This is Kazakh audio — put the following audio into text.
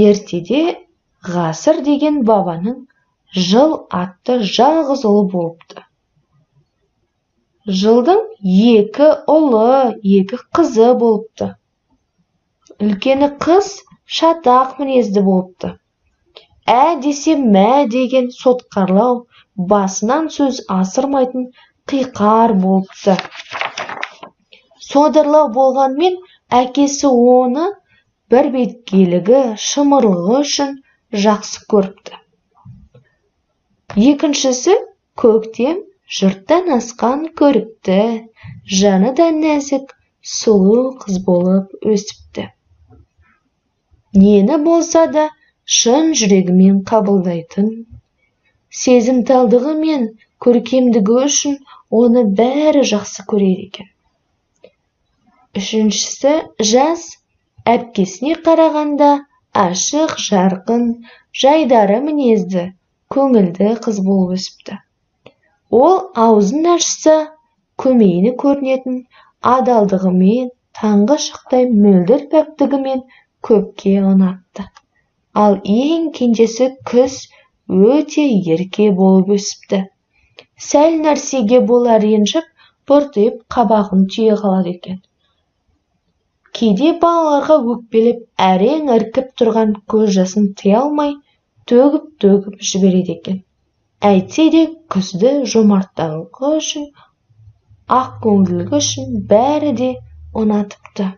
Ертеде Ғасыр деген бабаның Жыл атты жалғыз ұлы болыпты. Жылдың екі ұлы, екі қызы болыпты. Үлкені Қыз шатақ мінезді болыпты. Ә десе мә деген сотқарлау, басынан сөз асырмайтын қиқар болыпты. Содырлау болғанмен, әкесі оны бірбеткейлігі, шымырлығы үшін жақсы көріпті. Екіншісі Көктем жұрттан асқан көрікті, жаны да нәзік, сұлу қыз болып өсіпті. Нені болса да шын жүрегімен қабылдайтын, сезімталдығы мен көркемдігі үшін оны бәрі жақсы көреді екен. Үшіншісі Жаз әпкесіне қарағанда ашық, жарқын, жайдары мінезді, көңілді қыз болып өсіпті. Ол аузын ашса, көмейіне көрінетін адалдығымен, таңғы шықтай мөлдір пәктігімен көпке ұнапты. Ал ең кенжесі Күз өте ерке болып өсіпті. Сәл нәрсеге бола ренжіп, бұртиып қабағын түйе қалады екен. Кейде балаларға өкпелеп, әрең іркіп тұрған көз жасын тыя алмай, төгіп-төгіп жібереді екен. Әйтсе де Күзді жомарттығы үшін, ақкөңілділігі үшін бәрі де ұнатыпты.